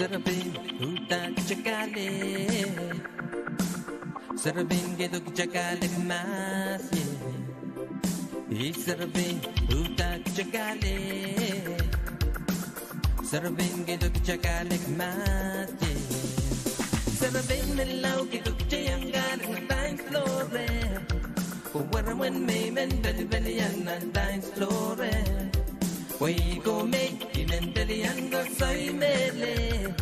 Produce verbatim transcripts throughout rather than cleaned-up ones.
Serepein, uhdahn kitail kahlek. Serepein, kaidehk kitail kahlek mahs ie. Ei serepein, uhdahn kitail kahlek. Serepein, kaidehk kitail kahlek mahs ie. Serepein menlau, kaidehk kitail iang kahlek nan dance floor e. Pwe weren mwein me I men pelipelian nan dance floor e. Pwe I ko me I men pelian koasoi mehlel.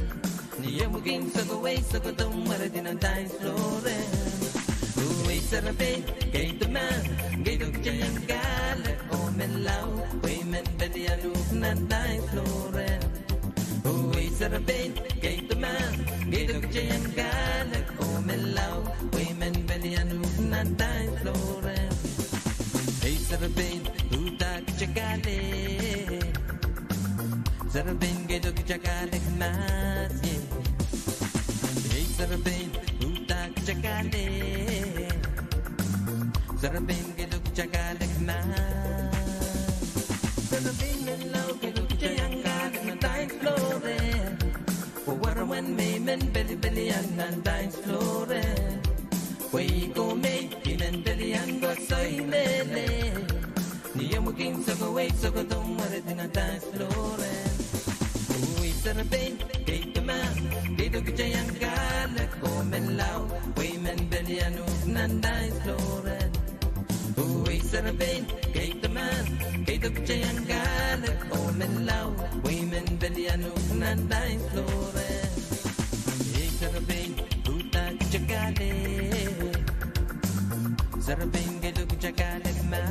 Ni ehu kin sokowei sokodo mweredi nan dance floor e. Oh ei serepein, kaidehk mahs, kaidehk kitail iang kahlek oh menlau, pwe I men pelian uhk nan dance floor e. Oh ei serepein, kaidehk mahs, kaidehk kitail iang kahlek oh menlau, pwe I men pelian uhk nan dance floor e. Ei serepein, uhdahn kitail kahlek. Serepein, kaidehk kitail kahlek mahs ie. Serepein, uhdahn kitail kahlek. Serepein, keido kitail kahlek ma. Serepein, Menlau, keido kitail iang kahlek nan dance floor en. Pwe waramwen me I men pelipelian nan dance floor en. Pwe I ko me I men pelian koasoai mehlel. Ni omw kin sokowei sokohdo mweredi nan dance floor en. Oi serepein, keido ma, keido kitail iang kahlek oh menlau, pwe I men pelian uhk nan dance floor en. Oi serepein, keido ma, keido kitail iang kahlek oh menlau, pwe I men pelian uhk nan dance floor en. Ei serepein, uhdahn kitail kahlek. Serepein, keido kitail kahlek ma.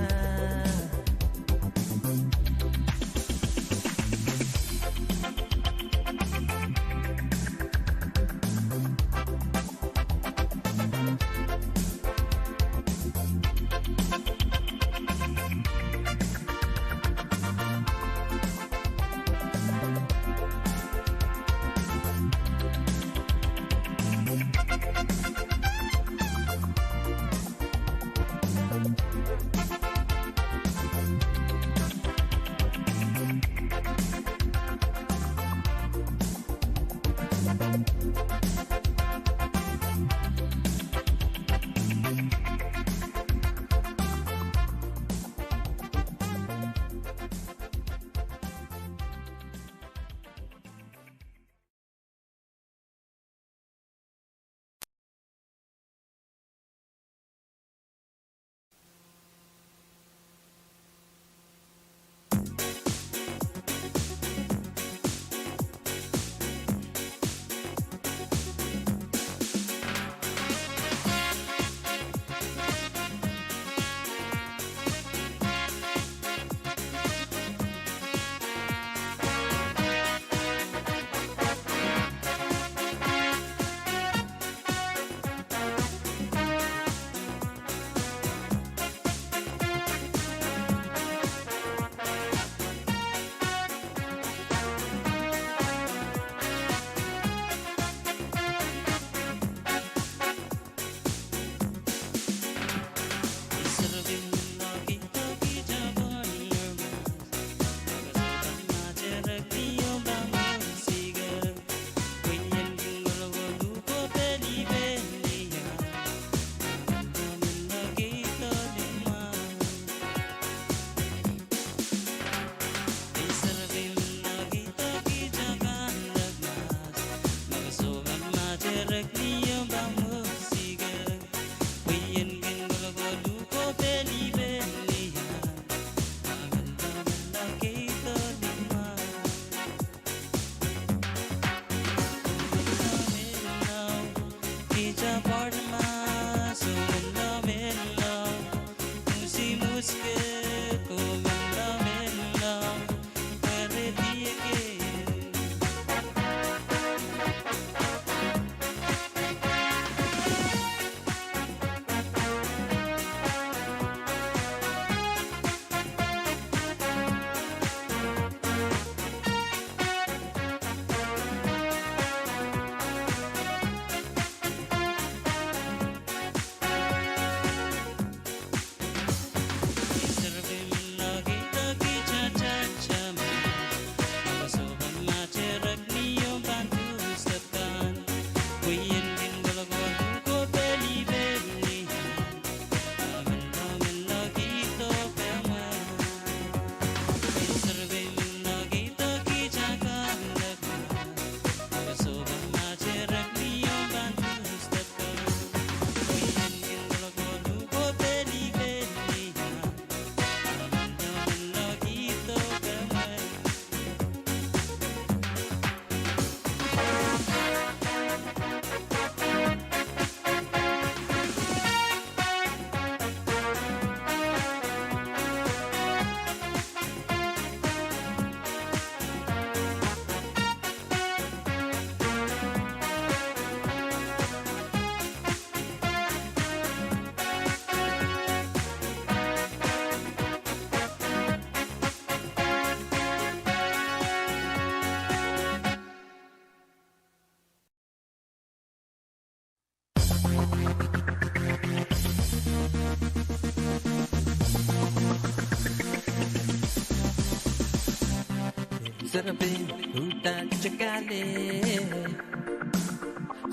Serepein uhdahk kitail kahlek.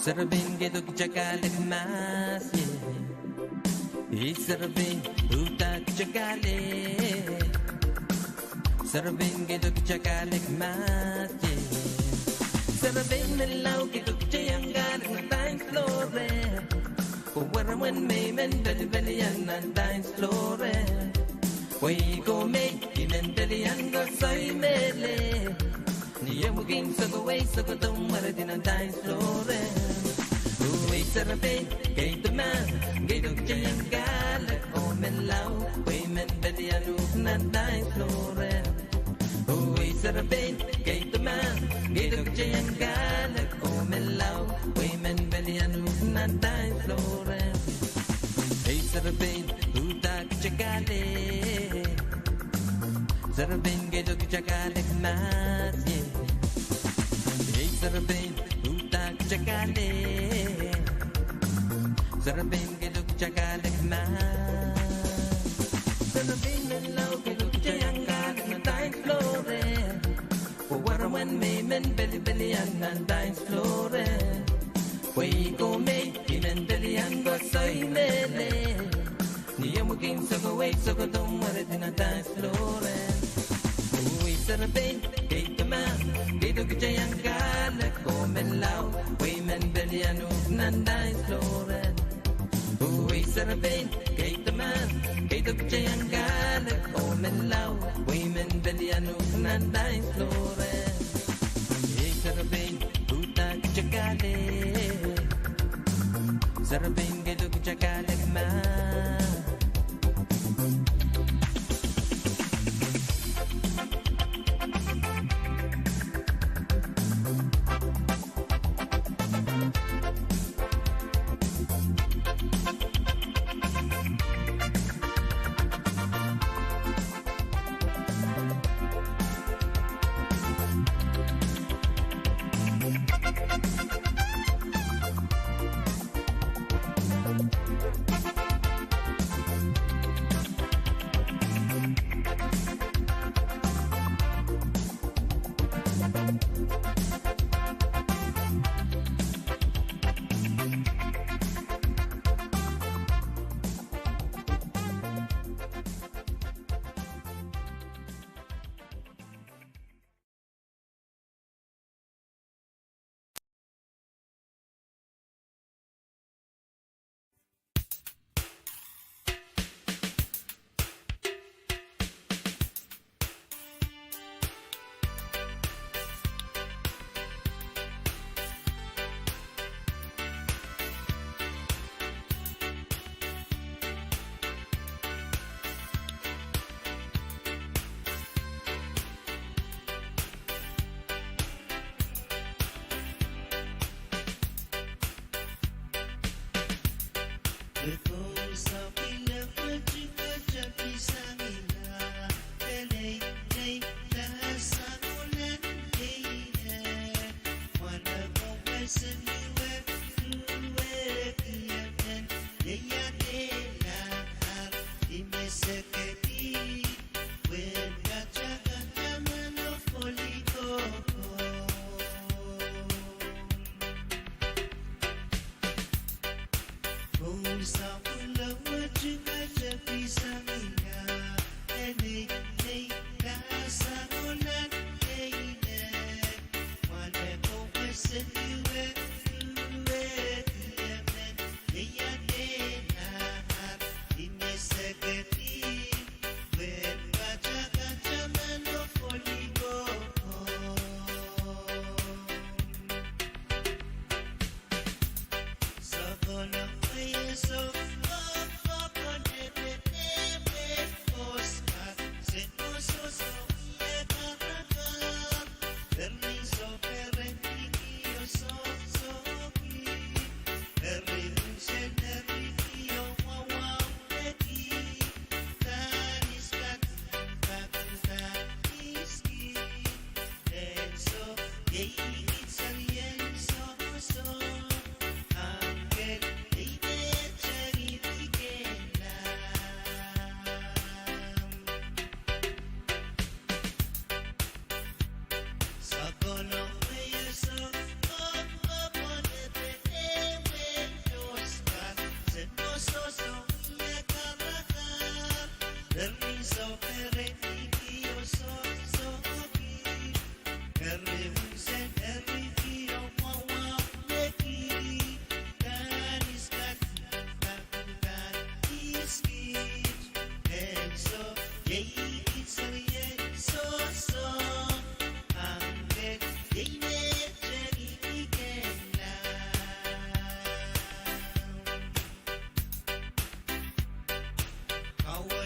Serepein keido kitail kahlek mahs ie. Ei serepein uhdahk kitail kahlek. Serepein keido kitail kahlek mahs ie. Serepein menlau keido kitail iang kahlek nan dance floor. Pwe weremwen me I men pelipelian nan dance floor. Pwe I ko me I men pelian koasoi mehlel. Ni omw kin sokowei sokohdo mweredi nan dance floor. Oh ei serepein keido mahs, keido kitail iang kahlek oh menlau, pwe I men pelian uhk nan dance floor. Oh ei serepein keido mahs, keido kitail iang kahlek oh menlau, pwe I men pelian uhk nan dance floor. Ei serepein uhdahk kitail kahlek. Serepein keido kitail kahlek mahs ie. Ei serepein uhdahk kitail kahlek. Serepein keido kitail kahlek mahs. Serepein menlau keido kitail iang kahlek nan dance floor. Pwe weremwen me I men pelipelian nan dance floor. Pwe I ko me I men pelian koasoi mehlel. Ni omw kin sokowei sokohdo mweredi nan dance floor. Oh ei serepein keido mahs, keido kitail iang kahlek oh menlau, pwe I men pelian uhk nan dance floor. Oh ei serepein keido mahs, keido kitail iang kahlek oh menlau, pwe I men pelian uhk nan dance floor. Ei serepein uhdahk kitail kahlek. Serepein keido kitail kahlek mahs.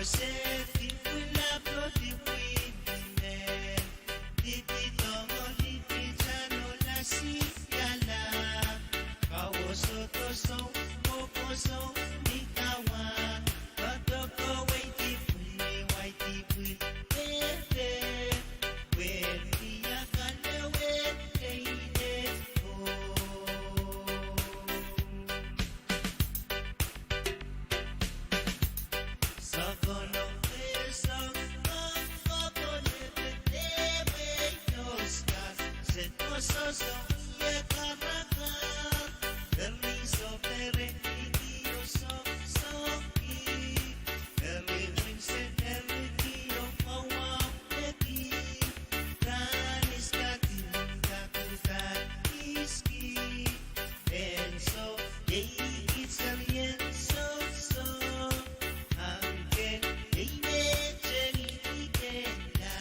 Se dipwilap oh dipwilap, dipidohng oh dipitano lasiala, kawosotoso, mwokoso, ni kawa, doadoahk oh wei dipwil, wei dipwil, pehpeh, pwe ni akalewe, leile, oh. Sokono, eh, sokono, kokolepete, eh, wei, oskas, se, oso, sohng, ie, karakar, eri, soh, peren, iki, oso, sohki, eri, winsen, eri, kio, mwawa, eki, ranis, katin, kakudan, iski, en so, iei kit serien sohso, ahpw ke, iei me tengikihla.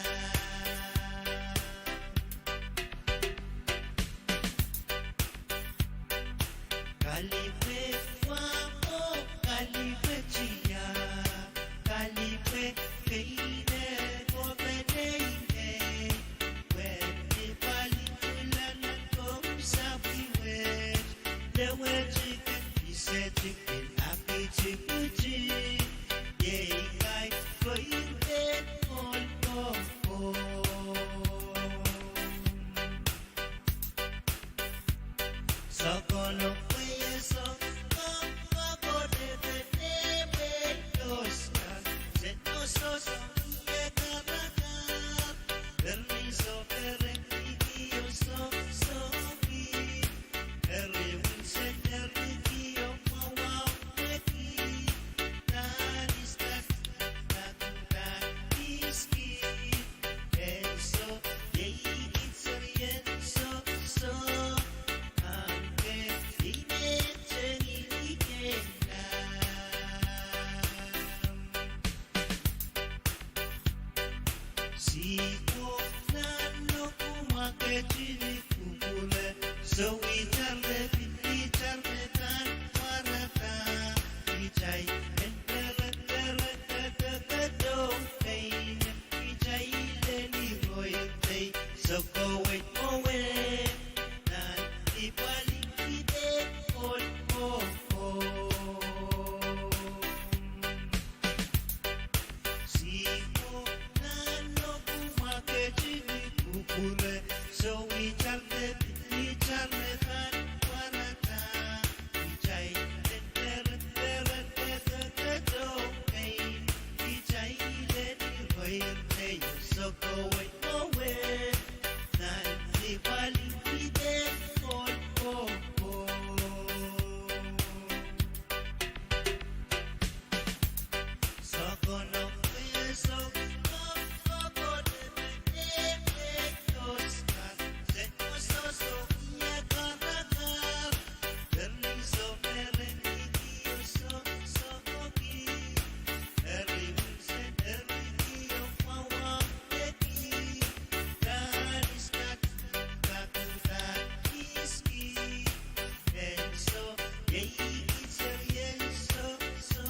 Kalipwe wahmo, kalipwe tiahk, kalipwe keine, kope neine, wehn ni pali pwulana komw sapwihwet, lewetike, isetike, apwtipwti, iei kaik koirpe, ohl kohkohn. Sokono, pwe ie sohng, kokolepete, eh, wei, oskas, se, oso, sohng, ie, karakar, eri, soh, peren, iki, oso, sohki, eri, winsen, eri, kio, mwawa, eki, ranis, katin, kakudan, iski, en so, iei kit serien sohso, ahpw ke, iei me tengikihla. Sihpwo, nahn, oh kumwa ketin kupwure, soh, itar me pid, itar me pahn pwarada, kitail en pere, pere, pere, pere, doh, pein, kitail en iroir tei, sokowei, mwowe, nan, ipwali, ide, ohl kohkohn. Sihpwo, nahn, oh kumwa ketin kupwure, soh, itar me pid, itar me pahn pwarada, kitail en pere, pere, pere, pere, doh, pein, kitail en iroir tei, sokowei, mwowe, nan, ipwali, ide, ohl kohkohn. Sokono, pwe ie sohng, kokolepete, eh, wei, oskas, se, oso, sohng, ie, karakar, eri, soh, peren, iki, oso, sohki, eri, winsen, eri, kio, mwawa, eki, ranis, katin, kakudan, iski, en so, iei kit serien sohso,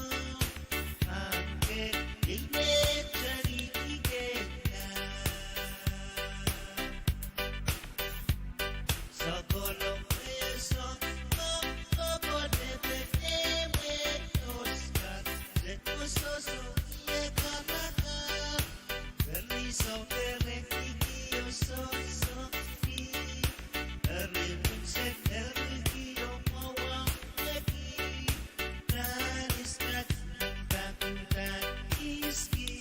ahpw ke, iei me tengikihla. Sokono, pwe ie sohng, kokolepete, eh, wei, oskas, se, oso, sohng, ie, karakar, eri, soh, peren, iki, oso, sohki, eri, winsen, eri, kio, mwawa, eki, ranis, katin, kakudan, iski,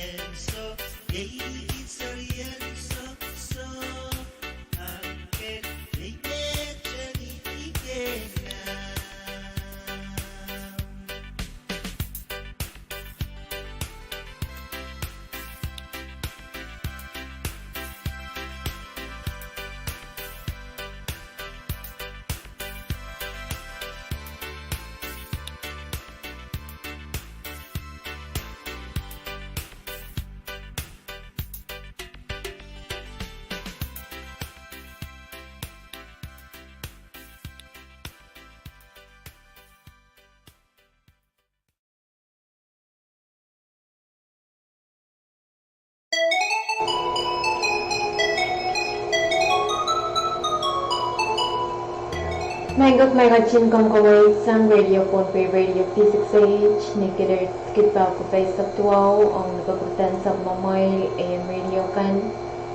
en so, iei kit serien sohso, ahpw ke, iei me tengikihla. Mengkak mengkak kin komw komour sang Radio Pohnpei, Radio V six A H, ni kilel kipau kapai saptuau, ong ni kapwuredan sapwellimamwail A M radio kan,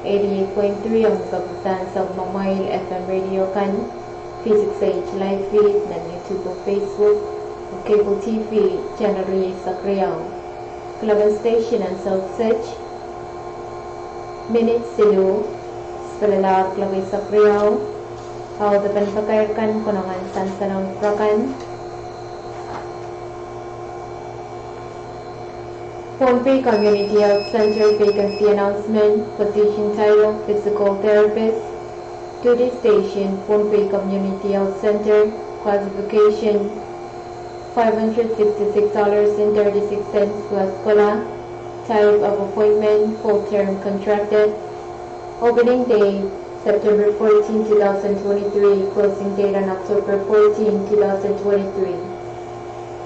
eighty-eight point three, ong ni kapwuredan sapwellimamwail F M radio kan, V six A H live feed nan YouTube oh Facebook, oh cable T V channel rieisek riau. Kloak en station en South Sydney, minit siluh, spelala kloak eisek riau, audepen pakair kan konehng en sansalong pwurokan. Pohnpei Community Health Center vacancy announcement, position title, physical therapist, duty station, Pohnpei Community Health Center, classification, five hundred sixty-six dollars and thirty-six cents plus cola. Type of appointment, full term contracted. Opening date, September fourteen, two thousand twenty-three. Closing date on October fourteen, two thousand twenty-three.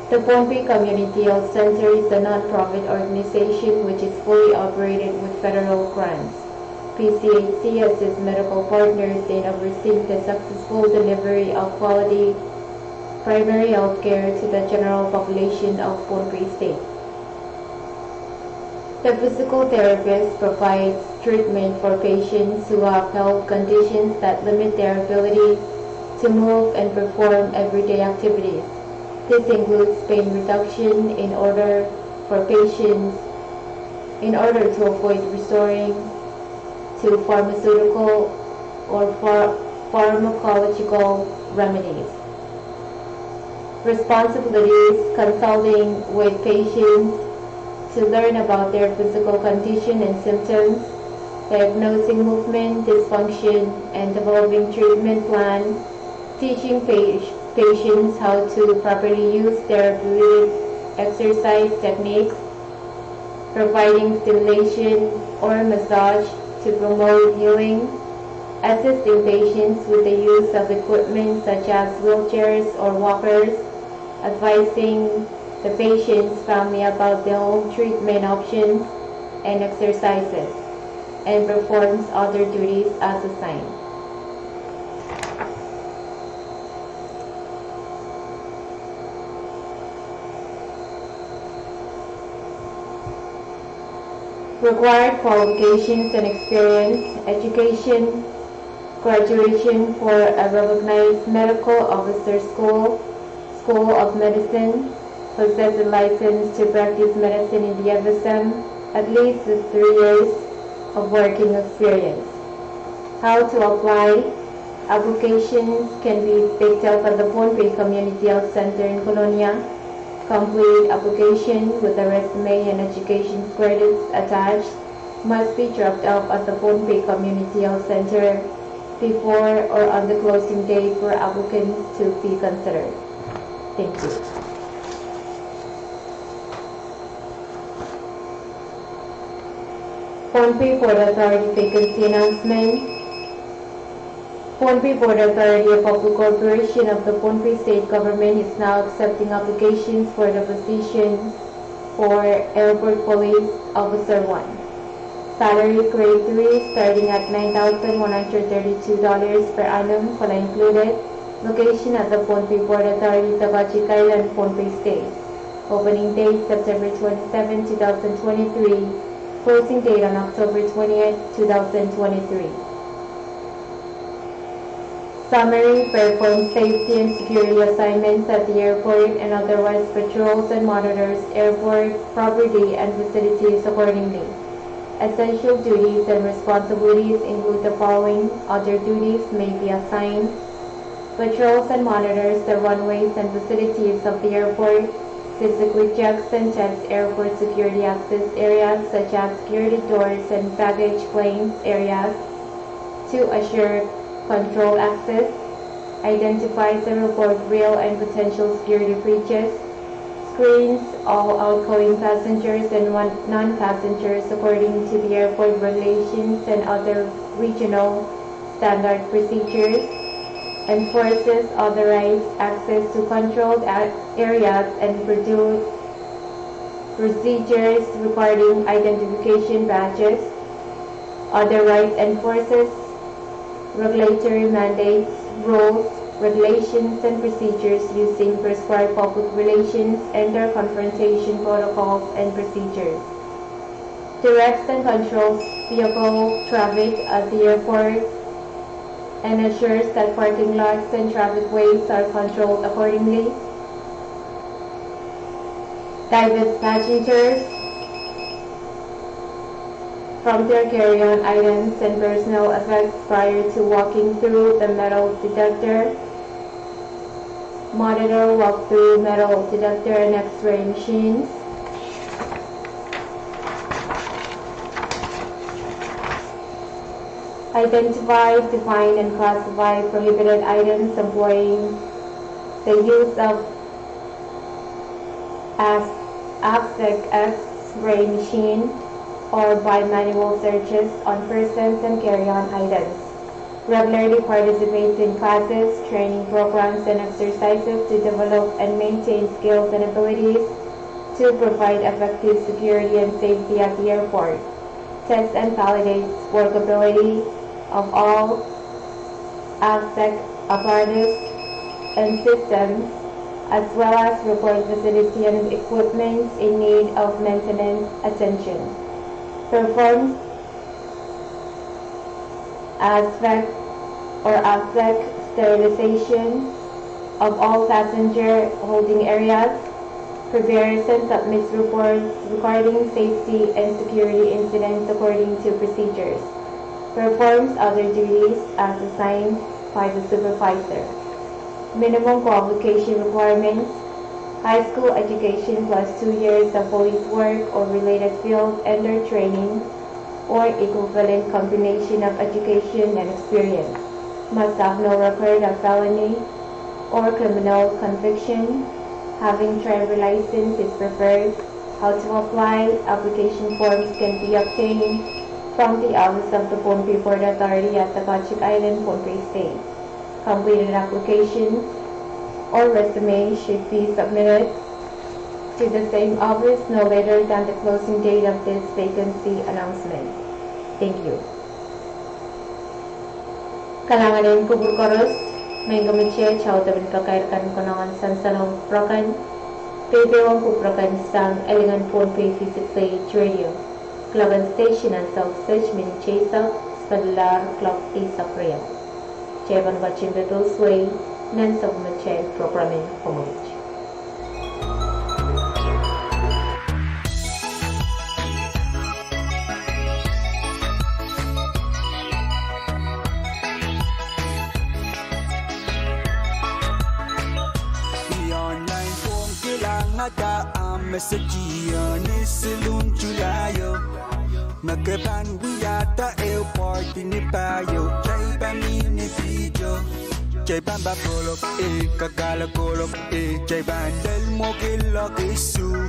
The Pohnpei Community Health Center is a non-profit organization which is fully operated with federal grants. P C H C assists medical partners in overseeing the successful delivery of quality primary health care to the general population of Pohnpei State. The physical therapist provides treatment for patients who have health conditions that limit their ability to move and perform everyday activities. This includes pain reduction in order for patients, in order to avoid resorting to pharmaceutical or phar-, pharmacological remedies. Responsibilities: consulting with patients to learn about their physical condition and symptoms, diagnosing movement dysfunction and developing treatment plan, teaching pa-, patients how to properly use therapeutic exercise techniques, providing stimulation or massage to promote healing, assisting patients with the use of equipment such as wheelchairs or walkers, advising the patient's family about the home treatment options and exercises, and performs other duties as assigned. Required qualifications and experience: education, graduation for a recognized medical officer school, School of Medicine, possess a license to practice medicine in the F S M, at least three years of working experience. How to apply: applications can be picked up at the Pohnpei Community Health Center in Kolonia. Complete application with the resume and education credits attached must be dropped off at the Pohnpei Community Health Center before or on the closing date for applicants to be considered. Thank you. Pohnpei Port Authority vacancy announcement. Pohnpei Port Authority, a public corporation of the Pohnpei State Government, is now accepting applications for the position for Airport Police Officer one. Salary grade three, starting at nine thousand one hundred thirty-two dollars per annum, cola included. Location at the Pohnpei Port Authority, Tokajik Island, Pohnpei State. Opening date, September twenty-seven, two thousand twenty-three. Closing date on October twentieth, two thousand twenty-three. Summary: perform safety and security assignments at the airport and otherwise patrols and monitors airport property and facilities accordingly. Essential duties and responsibilities include the following. Other duties may be assigned: patrols and monitors the runways and facilities of the airport, physically checks and checks airport security access areas such as security doors and baggage claim areas to assure controlled access, identifies and reports real and potential security breaches, screens all outgoing passengers and one-, non-passengers according to the airport regulations and other regional standard procedures, enforces authorized access to controlled a-, areas and produ-, procedures regarding identification badges, otherwise enforces regulatory mandates, rules, regulations and procedures using prescribed public relations and their confrontation protocols and procedures. Directs and controls vehicle traffic at the airport and assures that parking lots and traffic ways are controlled accordingly. Divest passengers from their carry-on items and personal effects prior to walking through the metal detector. Monitor walk-through metal detector and X-ray machines. Identify, define, and classify prohibited items employing the use of AFSEC X-ray machine or by manual searches on persons and carry-on items. Regularly participates in classes, training programs, and exercises to develop and maintain skills and abilities to provide effective security and safety at the airport. Tests and validates workability of all AFSEC apparatus and systems, as well as reports facility and equipment in need of maintenance attention. Performs ASVAC or ASVAC sterilization of all passenger holding areas, prepares and submits reports regarding safety and security incidents according to procedures, performs other duties as assigned by the supervisor. Minimum qualification requirements: high school education plus two years of police work or related field and or training, or equivalent combination of education and experience. Must have no record of felony or criminal conviction. Having driver license is preferred. How to apply: application forms can be obtained from the office of the Pohnpei Port Authority at the Pachig Island, Pohnpei State. Completed application or resume should be submitted to the same office no later than the closing date of this vacancy announcement. Thank you. Kalahngan en kupwur koaros, mehn komour, tawehda pakair kan konehng en sansalohng kupwur kan, peipein kupwur kan sang Elingan Pohnpei V six A H radio, kuloak en station en South Sage, mini J sub, spellar kuloak eisek riau. Kitail pahn ketin pil suwei nan sapwellimatail program en komour. Ih online phone kilang ata ahmw message ih ni siluh en July o. Me ke pahn wiahda ehu party ni pahieu, kitail pahn mihmi ni video. Kitail pahn pahn kolok, eh, kakala kolok, eh, kitail pahn lel mwekid loak isuh.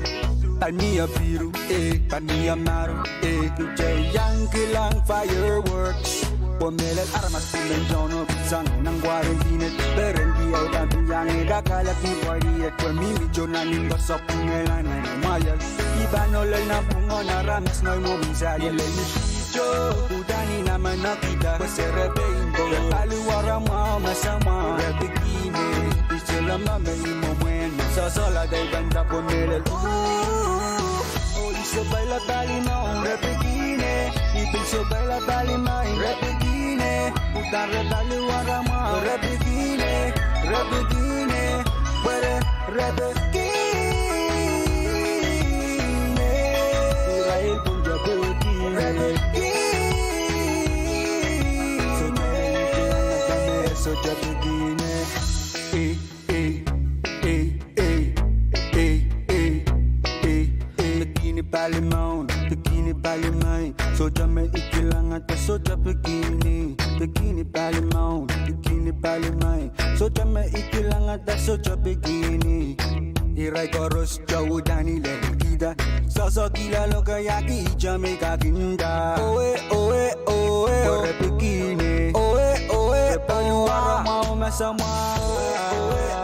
Pahn mie piru, eh, pahn mie maro, eh, kitail iang kilang fireworks. Pwe mehlel aramas pil men tohn sang nan quarantine, peren kiau pahn pil iang ih kakalak ni party et, pwe mihmi tohn nan nin kosopw ngehi nan mwahiel. I pahn ohlel nan pwungen aramas ngehi mwomwen sali. I lel ni video, uhdahn I namenekihda, pwe se re pein ko, re paliwar mwahu me samwa, re bikihn, I solahr me I mwomwen. Sohsohla de I pahn dahpw mehlel. Oh, I sohpeila pali mwahu, re bikihn, I pil sohpeila pali mwahu, re bikihn, uhdahn re paliwar mwahu, re bikihn, re bikihn, pwe re, re bikihn. Irail pwung de bikihn, re bikihn. Sohte bikihn, sohte bikihn. Eh, eh, eh, eh, eh, eh, eh, eh. Bikihni pali mwahu, bikihni pali mwahu. Sohte me I kilang ata, sohte bikihni, bikihni pali mwahu, bikihni pali mwahu. Sohte me I kilang ata, sohte bikihni. Irail koaros uhdahn I lelkihda. Sohsohkihla lokaiahki jamei kakinda. Owe, owe, owe, oh. Pwe re bikihn. Owe, owe, re paliwar mwahu me samwa. Owe,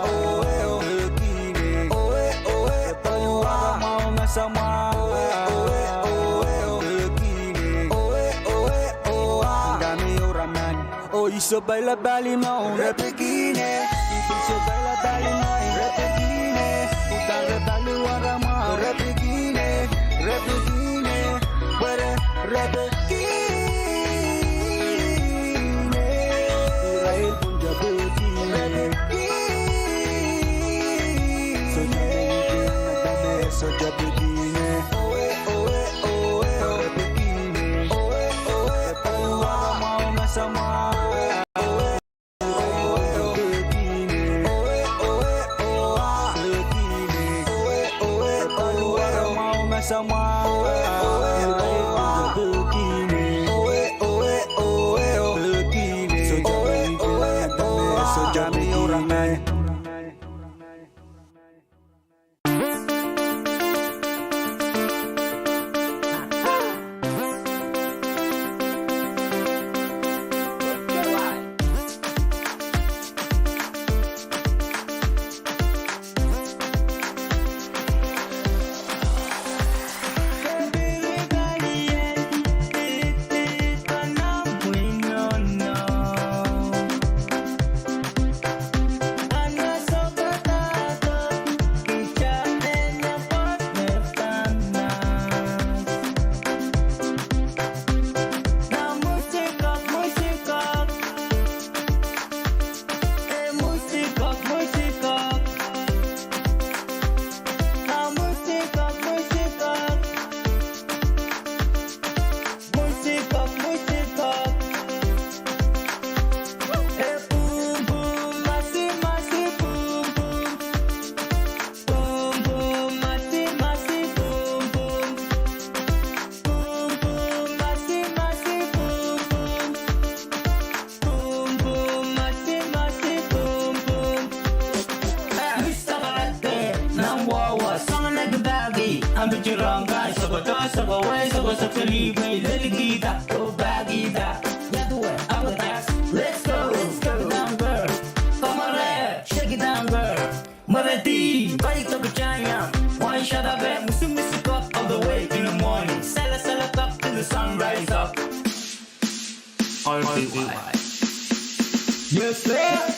owe, oh. Bikihn. Owe, owe, re paliwar mwahu me samwa. Owe, owe, oh. Bikihn. Owe, owe, oh. Ndami uraman. Oh, I sohpeila pali mwahu, re bikihn. Let's go, let's go. Come on, girl. Shake it down, girl. Mweredi, koi toki chanya. One shot of it, musu musu kop all the way in the morning. Sala sala kop till the sun rise up. R B Y. Yes, sir.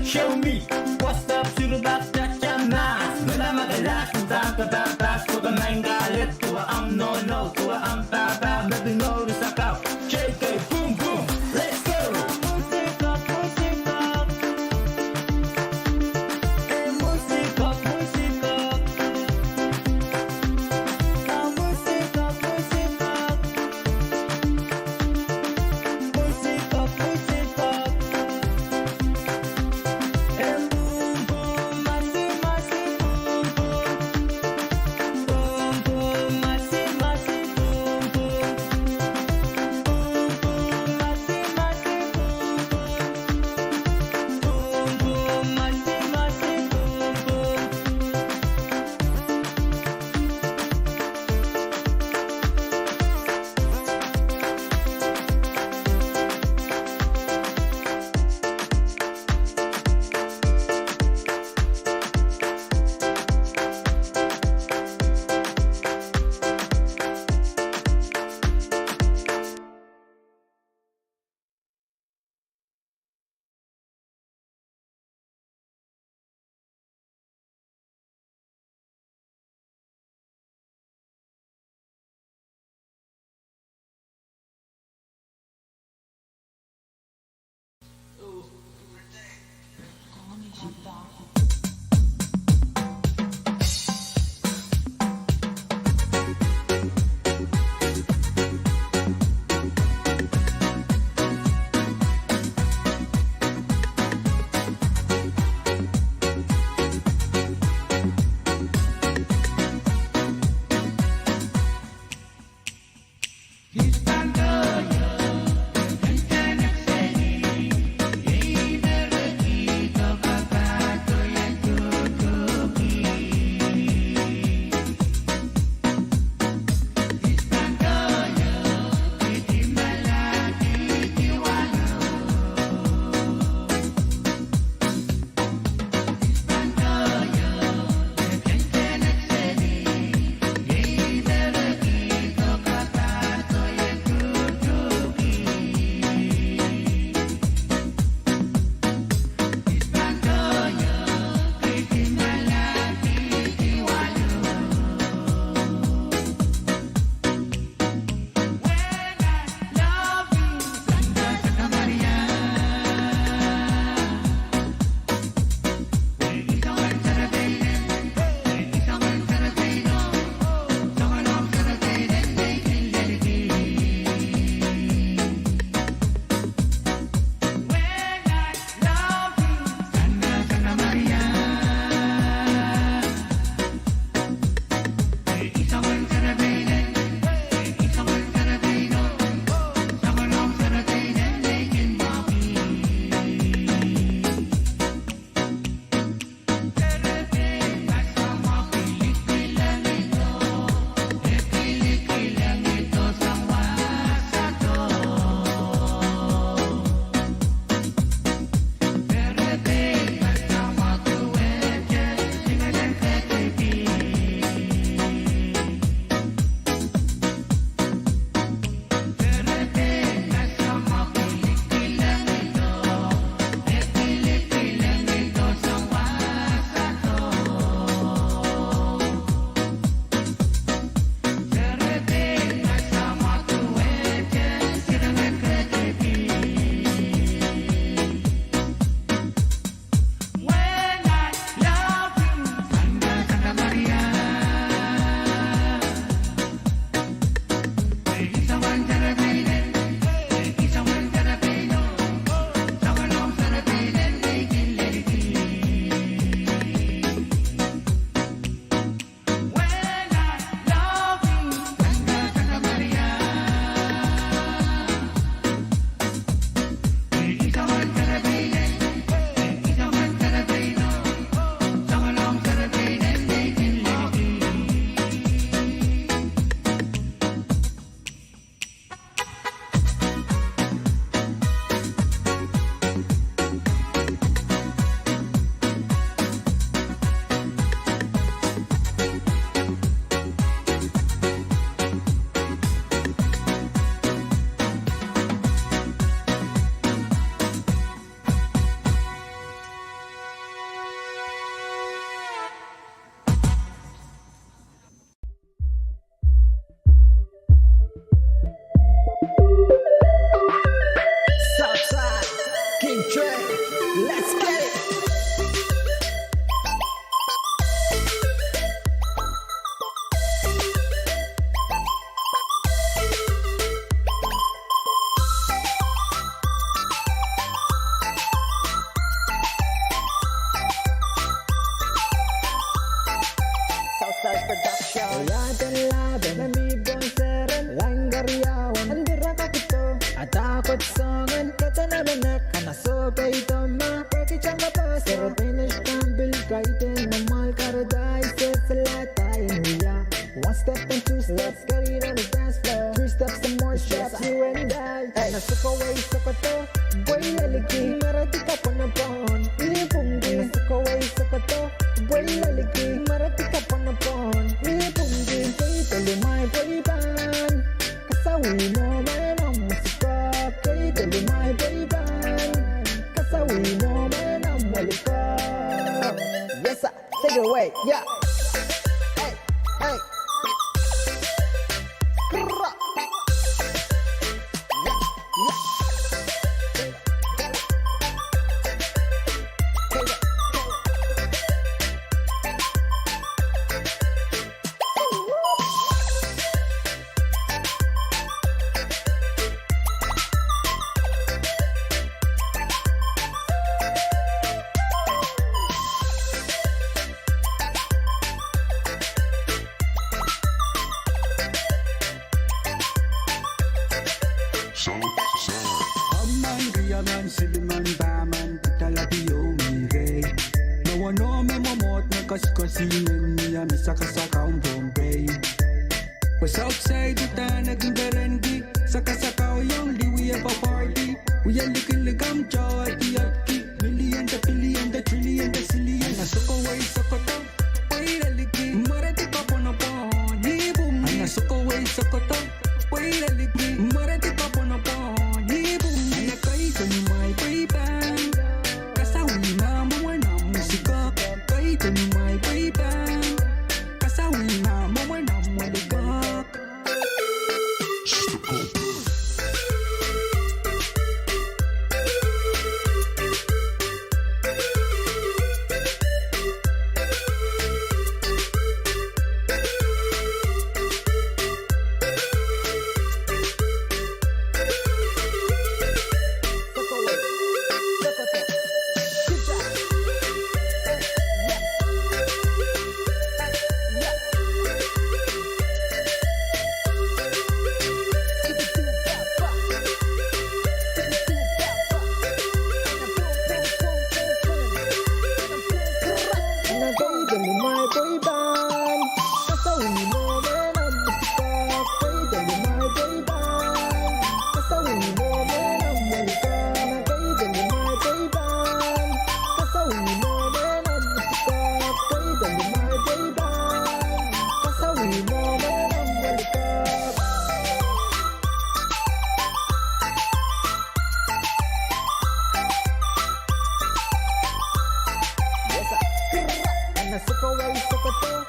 Show me what's up, to the back, cha cha na. Mela makalas, uta ka ba bas, ko ka mangale, tua am no no, tua am ba ba, mepin no rusakau. Shake it, boom boom, let's go. Sokowei sokoto, pwei leliki, mweredi kapwonopwon, ih pwungki. Sokowei sokoto, pwei leliki, mweredi kapwonopwon, ih pwungki. Pwei peli mai pwei pahn, kasawih mwo mwein omw sikok. Pwei peli mai pwei pahn, kasawih mwo mwein omw welikok. Yes, sir. Take it away. Yeah. Hey, hey. Grrrr. Yeah, yeah. Ahmw men, rie men, sili men, pah men, pidala pil oh mi reh. Me weneu me mwomwohd me koasoakoasoahi men mie me sakasakau Pohnpei. Pwe south side uhdahn e kin perenki, sakasakau iong liwia pahn party. Wie likilik ahmw toh e diotki, million de billion de trillion de zillion. Ana sokowei sokoto, pwei leliki, mweredi kapwonopwon, ih pwungki. Ana sokowei sokoto, pwei leliki, mweredi kapwonopwon, ih pwungki. Ana kaidehn mai pwei pahn, kasawih mwo mwein omw sikok. Kaidehn mai pwei pahn, kasawih mwo mwein omw welikok.